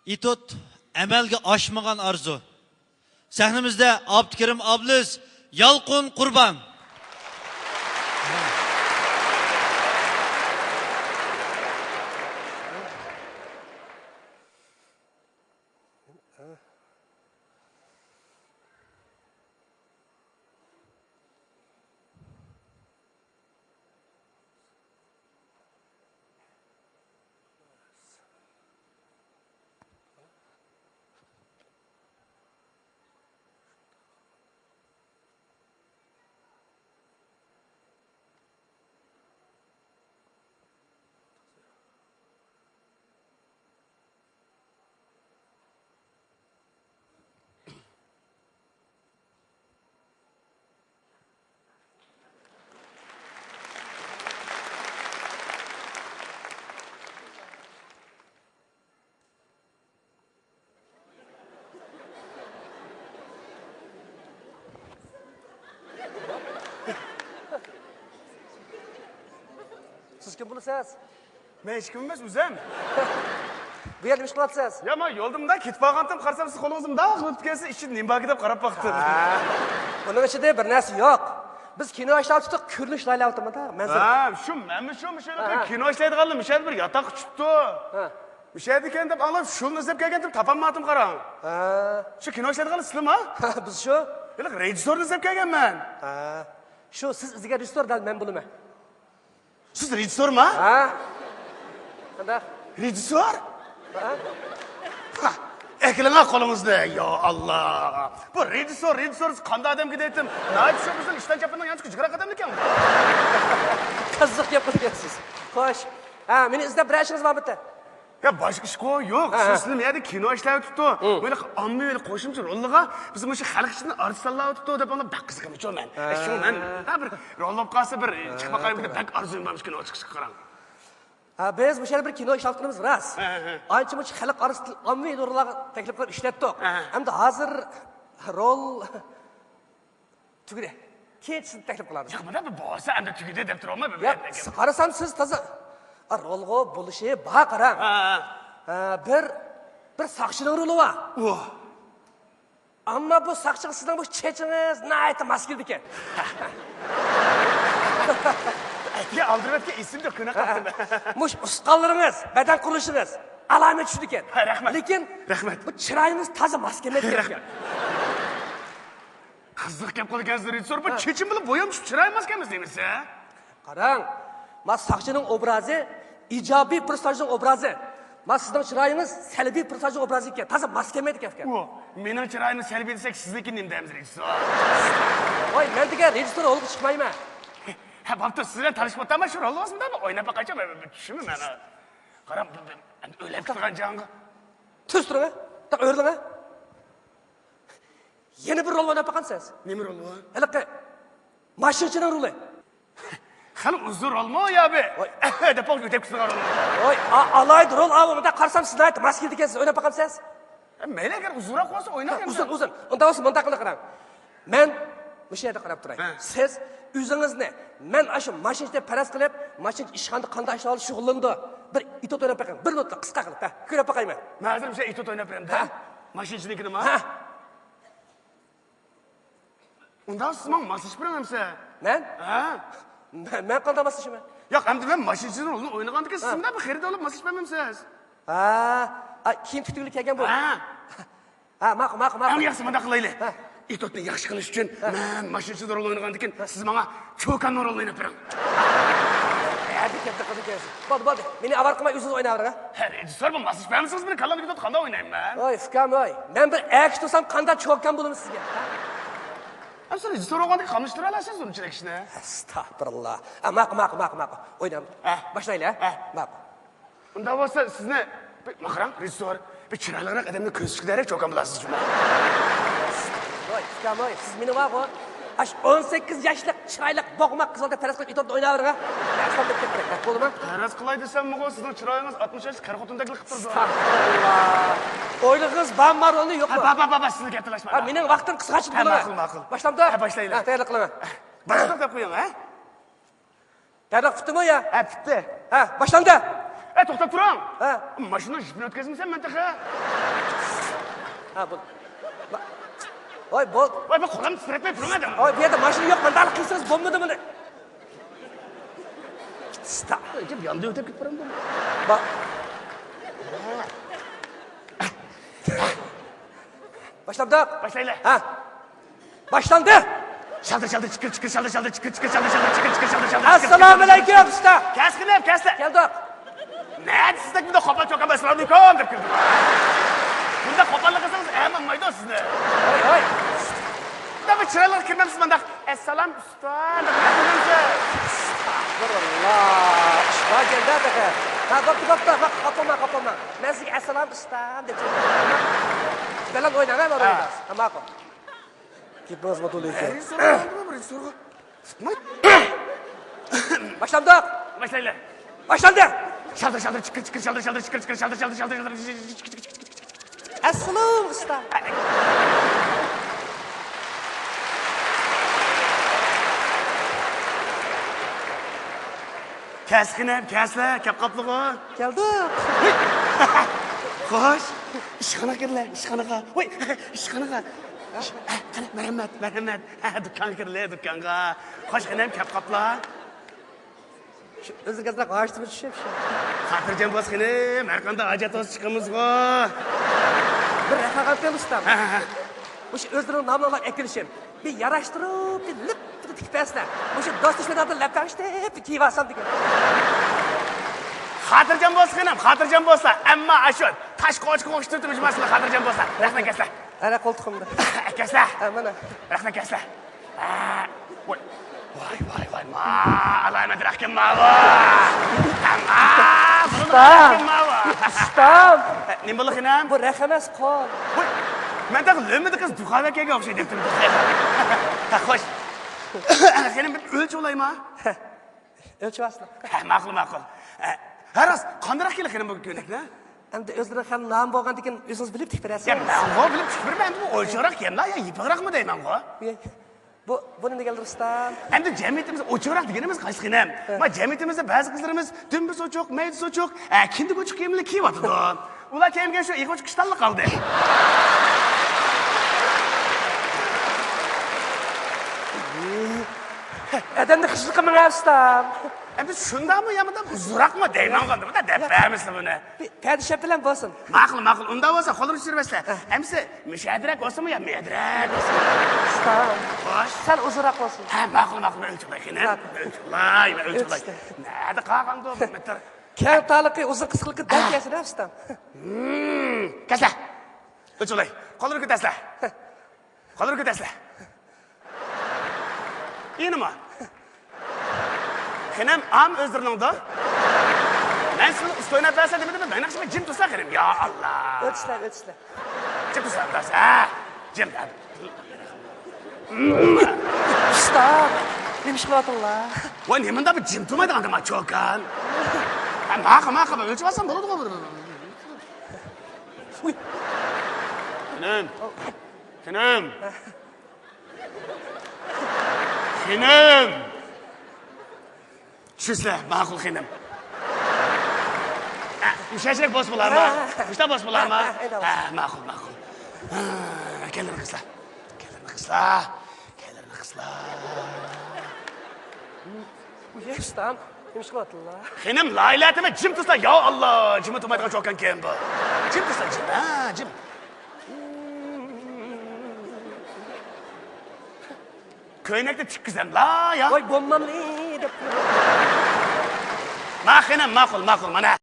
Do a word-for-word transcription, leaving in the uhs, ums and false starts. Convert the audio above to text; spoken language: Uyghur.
ئېتيۇد ئەمەلگە ئاشمىغان ئارزۇ. سەھنىمىزدە ئابدۇكېرىم ئابلىز، يالقۇن قۇربان. سىز كىم بولىسىز؟ مەن ھېچكىم ئەمەس، ئۆزۈم. بۇ يەردە نېمە ئىش قىلىۋاتىسىز؟ يا، مەن يولدا مۇنداق كېتىپ بارغانتىم، قارىسام، سىز قولىڭىزدا مۇنداق قىلىپ كەلسە، ئىچىدە نېمە باركى دەپ قاراپ باقتىم. ھە. ئۇنىڭ ئىچىدە بىر نەرسە يوق. بىز كىنو ئىشلەۋاتىمىز، كۆرۈنۈش ئىشلەۋاتىمىز، مەنزىرە. ھە، شۇ، مەنمۇ شۇ، مۇشۇ ھە، ھە. كىنو ئىشلەيدىغانلار مۇشۇ يەردە بىر ياتاققا چۈشۈپتۇ. ھە. مۇشۇ يەردىكەن دەپ ئاڭلاپ، شۇنى ئىزدەپ كەلگەنتىم، تاپالماپتىم، قاراڭ. ھە. شۇ كىنو ئىشلەيدىغانلار سىلىما؟ ھە، بىز شۇ. ھېلىقى رېژىسسورنى ئىزدەپ كەلگەنمەن. ھە. شۇ، سىز ئىزدىگەن رېژىسسور دەل مەن بولىمەن. سىز رېژىسسورما؟ ھە. قانداق؟ رېژىسسور؟ ھە. ھا، ئەكېلىڭە قولىڭىزنى، يا ئاللا. بۇ رېژىسسور، رېژىسسور قانداق ئادەمگە دەيتتىم؟ ناھايىتى شۇ بىزنىڭ ئىشتان چاپىنىنىڭ يانچۇقى جىگراق ئادەممىكەن. قىزىق گەپ قىلىدىكەنسىز. خوش. ھە، مېنى ئىزدەپ بىرەر ئىشىڭىز بارمىدى؟ يا، باشقا ئىشقۇ يوق. ھە، شۇ ھە. سىلىم يەردە كىنو ئىشلەۋېتىپتۇ. ھە. بۇ ھېلىقى ئاممىۋى ھېلىقى قوشۇمچە رولىغا بىز مۇشۇ خەلق ئىچىدىن ئارتىس تاللاۋېتىپتۇ دەپ ئاڭلاپ بەك قىزىقىمەن شۇ مەن. ھە. شۇ مەن ھە بىر رول بولۇپ قالسا بىر چىقىپ باقايمىكىن دەپ بەك ئارزۇيۇم بار مۇشۇ كىنوغا چىقىشقا، قاراڭ. ھە، بىز مۇشۇ يەردە بىر كىنو ئىشلەۋاتقىنىمىز راست. ھە، ھە. ئانچە مۇنچە خەلق ئارىسىدىن ئاممىۋى روللارغا تەكلىپ قىلىپ ئىشلەتتۇق. ھە. ئەمدى ھازىر رول تۈگىدى. كېيىن سىزنى تەكلىپ قىلارمىز. ياق، مانا بۇ بولسا ئەمدى تۈگىدى دەپ تۇرۇۋالماي، بۇ ياق، يەردە. قارىسام سىز تازا، ئا، رولغۇ بولۇشى بار، قاراڭ. ھە، ھە. ھە، بىر، بىر ساقچىنىڭ رولى بار. ئۇھ. ئەمما بۇ ساقچىغا سىزنىڭ بۇ چېچىڭىز ناھايىتى ماس كېلىدىكەن. ئەتىگە ئالدىراپ ئەتكەن ئېسىمدە كۆنە قاپتىمەن. مۇشۇ ئۇسقانلىرىڭىز، بەدەن قۇرۇلۇشىڭىز ئالامەت چۈشىدىكەن. ھە، رەھمەت. لېكىن رەھمەت. بۇ چىرايىڭىز تازا ماس كەلمەيدىكەن. رەھمەت. قىزىق گەپ قىلىدىكەنسىز، رېژىسسور. بۇ ھە. چېچىم بىلەن بويام چۈشۈپ چىرايىم ماس كەلمىسە دەيمىز ھە؟ قاراڭ، ما ساقچىنىڭ ئوبرازى ئىجابىي پېرسوناژنىڭ ئوبرازى. ما سىزنىڭ چىرايىڭىز سەلبىي پېرسوناژنىڭ ئوبرازى ئىكەن. تازا ماس كەلمەيدىكەن. ئۇ، مېنىڭ چىرايىمنى سەلبىي دېسەك، سىزنىڭكىنى نېمە دەيمىز، رېژىسسور؟ ۋاي، مەن دېگەن رېژىسسور رولغا چىقمايمەن. ھە، بوپتۇ، سىز بىلەن تالىشىپ ئولتۇرماي شۇ رولغا ئويناپ باقايچۇ، مەن، مەن چۈشىنىمەن. قاراڭ، بۇ، بۇ، ئەمدى ئۆيلەپ كېتىدىغان جاڭغا. تۈز تۇرۇڭ، ھە؟ تاق ئۆرۈلۈڭ، ھە؟ يەنە بىر رول ئويناپ باققانسىز. نېمە رول بۇ؟ ھېلىقى ماشىنىچىنىڭ رولى. خېلى ئۇزۇن رولمۇ يا بۇ؟ ۋاي. دەپ ئۆتۈپ كېتىدىغان رول. ۋاي، ئا-، ئالاھىدە رول ئاۋۇ. مۇنداق قارىسام سىز ناھايىتى ماس كېلىدىكەنسىز. ئويناپ باقامسىز؟ ھە، مەيلى، ئەگەر ئۇزۇنراق بولسا ئوينايمەن. ئۇزۇن، ئۇزۇن. ئۇنداق بولسا مۇنداق قىلىڭ، قاراڭ. مەن مۇشۇ يەردە قاراپ تۇراي. ھە. سىز ئۆزىڭىزنى مەن ئاشۇ ماشىنىچى دەپ پەرەز قىلىپ، ماشىنىچى ئىشخانىدا قانداق ئىشلار بىلەن شۇغۇللىنىدۇ؟ بىر ئېتيۇد ئويناپ بېقىڭ. بىر مىنۇتلا قىسقا قىلىپ. ھە، كۆرۈپ باقايمەن. مەن ھازىر مۇشۇ ئېتيۇد ئويناپ بېرەمدە. ھە. ماشىنىچىنىڭكىنىما؟ ھە. ئۇنداق سىز ماڭا ماسلىشىپ بېرىڭ ئەمسە. مەن؟ ھە. مەن، مەن قانداق ماسلىشىمەن؟ ياق، ئەمدى مەن ماشىنىچىنىڭ رولىنى ئوينىغاندىكىن ھە. سىز مۇنداق بىر خېرىدارلاپ ماسلىشىپ بەرمەمسىز؟ ھە. ئاي، كىيىم تۈكتۈكلۈك كەلگەن بۇ. ھە. ھە، ماقۇل، ماقۇل، ماقۇل. ئەڭ ياخشىسى مۇنداق قىلايلى. ھە. ئېتيۇدنى ياخشى قىلىش ئۈچۈن ھە. مەن ماشىنىچىدا رول ئوينىغاندىكىن ھە. سىز ماڭا چوكاننىڭ رولىنى ئويناپ بېرىڭ. ھە، بىر گەپنى قىلىدىكەنسىز. بولدى، بولدى. مېنى ئاۋارە قىلماي ئۆزىڭىز ئويناۋېرىڭ، ھە. ھە، رېژىسسور، بۇ ماسلىشىپ بەرمىسىڭىز مېنى كاللامنى كۆتۈرۈپ قانداق ئوينايمەن مەن؟ ۋاي، ئۇكام، ۋاي. مەن بىر ئەركە تۇرسام قانداق چوكان بولىمەن سىزگە؟ ھە؟ ھە، سىز رېژىسسور بولغاندىكىن قاملىشتۇرالايسىز ئۇنچىلىك ئىشنى. ئەستەغپۇرۇللا. ھە، ماقۇل، ماقۇل، ماقۇل، ماقۇل. ئوينايمىز. ھە. باشلايلى، ھە؟ ھە. ماقۇل. ئۇنداق بولسا سىزنى بىر، مانا قاراڭ، رېژىسسور، بىر چىرايلىقراق ئادەمنى كۆرسىتىشكە دەرەك چوكان بولاسىز جۇمۇ. ۋاي، ئۇكام، ۋاي، سىز مېنى بارغۇ، ئاشۇ ئون سەككىز ياشلىق چىرايلىق بوغماق قىز بالىدەك پەرەز قىلىپ ئېتيۇدنى ئويناۋېرىڭ، ھە؟ ئەسلەپ كەتكەن بولدىمۇ؟ پەرەز قىلاي دېسەممۇغۇ، سىزنىڭ چىرايىڭىز ئاتمىش ياشلىق قېرى خوتۇندەكلا قىلىپ تۇرىدۇ. ئەستەغپۇرۇللا. ئويلىغىڭىز بارمۇ، رولنى يوقمۇ؟ ھە، بار، بار، بار، بار، سىزنى گەپ تالاشمايمەن. ھە، مېنىڭ ۋاقتىم قىسقاچە ھە، بولۇڭ. ماقۇل، ماقۇل. باشلامدۇ؟ ھە، باشلايلى. ھە، تەييارلىق قىلىمەن. باشلىق دەپ قويۇڭ، ھە؟ تەييارلىق پۈتتىمۇ يا؟ ھە، پۈتتى. ھە، باشلاندى. ئە، توختاپ تۇرۇڭ. ھە. ماشىنىنىڭ جىپىنى ئۆتكۈزمىسەم مەن تېخى. ھە، بول. ۋاي، بول. ۋاي، بۇ قولۇم تىترەتمەي تۇرۇڭ ئادەم. ۋاي، بۇ يەردە ماشىنا يوق، مانداق قىلسىڭىز بولمىدى بۇنى. ئىجىپ ياندىن ئۆتۈپ كېتىپ بارامدۇ؟ با- باشلامدۇق؟ باشلايلى. ھە. باشلاندى. شالدىر، شالدىر، چىقىر، چىقىر، شالدىر، شالدىر، چىقىر، چىقىر، شالدىر، شالدىر، چىقىر، چىقىر، شالدىر، شالدىر، چىقىر، چىقىر، شالدىر، شالدىر. ئەسسالامۇئەلەيكۇم، ئۇستا. كەلسىلە، كەلسىلە. كەلدۇق. نەدە سىزدەك بۇنداق قوپال چوكان ئەسسالامۇئەلەيكۇم دەپ كىردىم. بۇنداق قوپاللىق قىلسىڭىز ئەمىنمايدۇ سىزنى. ھوي، ھوي. بۇنداق بىر چىرايلىق كىرمەمسىز مۇنداق. ئەسسالام، ئۇستا، نېمە قىلىسىز؟ ئەستەغپۇرۇللا. ئۇستا كەلدى تېخى. ھە، بوپتۇ، بوپتۇ. ماڭ، خاپا بولماڭ، خاپا بولماڭ. مەن سىزگە ئەسسالام، ئۇستام دەپ جىق. بىلەن ئويناڭ، ھە، ھە. ھە، ماقۇل. گېپىڭىز بولدى لېكىن. بىرىنچى سورۇن، بىرىنچى سورۇن. باشلامدۇق؟ باشلايلى. باشلاندى. شالدىر، شالدىر، چىقىر، چىقىر، شالدىر، شالدىر، چىقىر، چىقىر، شالدىر، شالدىر، شالدىر، شالدىر، چىقىر، چىقىر، چىقىر، چىقىر. ئەسسالام، ئۇستا. كەلسىلە خېنىم، كەلسىلە، كەپ قاپلىغۇ. كەلدۇق. خوش. ئىشخانىغا كىرلە، ئىشخانىغا. ۋوي، ئىشخانىغا. قېنى، مەرھەمەت، مەرھەمەت. دۇكانغا كىرلە، دۇكانغا. خوش خېنىم، كەپ قاپلا. شۇ ئۆزىگە ئازراق ھاجىتىمىز چۈشۈپ شۇ. خاتىرجەم بولسا خېنىم، ھەر قانداق ھاجەت بولسا چىقىمىزغۇ. بىر رەقەم قىل ئۇستام. ھە، ھە، ھە. مۇشۇ ئۆزلىرىنىڭ نامىنى ئاڭلاپ ئەكېلىشىم. بىر ياراشتۇرۇپ، بىر لىپپىدە تىكىپ بەرسىلە. مۇشۇ دوست دۈشمەن ئارىدا لەپتەڭشىتىپ تىكىۋالسام دېگەن. خاتىرجەم بولسا خېنىم، خاتىرجەم بولسا. ئەمما ئاشۇ تاش قوچىقىغا ئوخشىتىپ تۇرمىشىماسلا خاتىرجەم بولسا. رەخنە كەسلە. ئەنە قولتۇقۇمدا. كەسلە. ھە، مانا. رەخنە كەسلە. ھە. ۋاي. ۋاي، ۋاي، ۋاي، ۋاي، ما، ئالايمەن رەخكىم ماۋۇ. ھە، ما، بۇنىڭ ئۇستام. رەخكىم ماۋۇ. ئۇستام. نېمە بولدى خېنىم؟ بۇ رەخ ئەمەس، قول. ۋاي، مەن تېخى لۆممىدە قىز دۇخاۋەكەگە ئوخشايدۇ دەپتىم. ھە، خوش. خېنىم، بىر ئۆلچىۋالايما؟ ئۆلچىۋالسىلا. ھە، ماقۇل، ماقۇل. ھە، ھە، راست، قانداقراق كېلە خېنىم بۇ كۆينەكنى؟ ئەمدى ئۆزلىرىنىڭ خېلى نامى بولغاندىكىن ئۆزىڭىز بىلىپ تىكىپ بېرەرسىز. يا، مەنغۇ بىلىپ تىكىپ بېرىمەن، ئەمدى بۇ ئوچۇقراق كىيەملا يا يېپىقراقمۇ دەيمەنغۇ؟ يا، بۇ، بۇنى نېمە دېگەنلەر ئۇستا؟ ئەمدى جەمئىيىتىمىزدە ئوچۇقراق دېگىنىمىز قايسى خېنىم؟ ھە. ما جەمئىيىتىمىزدە بەزى قىزلىرىمىز دۈمبىسى ئوچۇق، مەيدىسى ئوچۇق، ھە، كىندىك ئوچۇق كىيىملەرنى كىيىۋاتىدۇ. ئۇلار كىيمىگەن شۇ ئېغىر ئوچۇق ئىشتانلا قالدى. ئادەمنى خىجىل قىلماڭ ئۇستام. ئەمدى شۇنداقمۇ يا مۇنداق ئۇزۇنراقمۇ دەيمەنغۇ، مۇنداق دەپ بەرمىسىلە بۇنى. بىر پەدىشەپ بىلەن بولسۇن. ماقۇل، ماقۇل، ئۇنداق بولسا قولىنى چۈشۈرۈۋەتسىلە. ھە. ئەمىسە مۇشەدىرەك بولسىمۇ يا مەدىرەك بولسۇن؟ ئۇستام. خوش. سەل ئۇزۇنراق بولسۇن. ھە، ماقۇل، ماقۇل، مەن ئۆلچىۋالاي خېنىم. ماقۇل. ئۆلچىۋالاي، مەن ئۆلچىۋالاي. ئۆلچىدە. نەدە قالغاندۇ بۇ مىتىر؟ كەڭ تارلىقى ئۇزۇن قىسقىلىقى دەل كەلسىدە ئۇستام. ھىم، كەسلە. ئۆلچىۋالاي. قولىنى كۆتەرسىلە. قولىنى كۆتەرسىلە. ئىنىما. خېنىم، ئام ئۆزلىرىنىڭدۇ. مەن سىزنى ئۇستا ئويناپ بەرسە دېمىدىممۇ؟ مەن نەقىشىمگە جىم تۇرسا خېنىم. يا ئاللا. ئۆتسىلە، ئۆتسىلە. جىم تۇرسا، ئۆتسىلە. ھە. جىم. ئۇستا، نېمە ئىش قىلىۋاتىڭلار؟ ۋاي، نېمە مۇنداق بىر جىم تۇرمايدىغان ئادەم چوكان. ھە، ماقۇل، ماقۇل، ئۆلچىۋالسام بولىدىغۇ. ئۇي. خېنىم. خېنىم. خېنىم! چۈشىسىلە، ماقۇل خېنىم. ئە، مۇشۇنچىلىك بولسا بولارما؟ ھە، ھە، ھە. مۇشۇنداق بولسا بولارما؟ ھە، ھە، ھە، ھە، ماقۇل، ماقۇل. ھە، كەلدىم قىزلار. كەلدىم قىزلار. كەلدىم قىزلار. ئۇستام، نېمە ئىش قىلىۋاتىدىلا؟ خېنىم، لايلاتىمە جىم تۇرسا، يا ئاللا، جىم تۇرمايدىغان چوكانكەن بۇ. جىم تۇرسا، جىم، ھە، جىم. كۆينەكنى تىككۈزەملا يا. ۋاي، بولمامدۇ دەپ. ما خېنىم، ماقۇل، ماقۇل، مانا.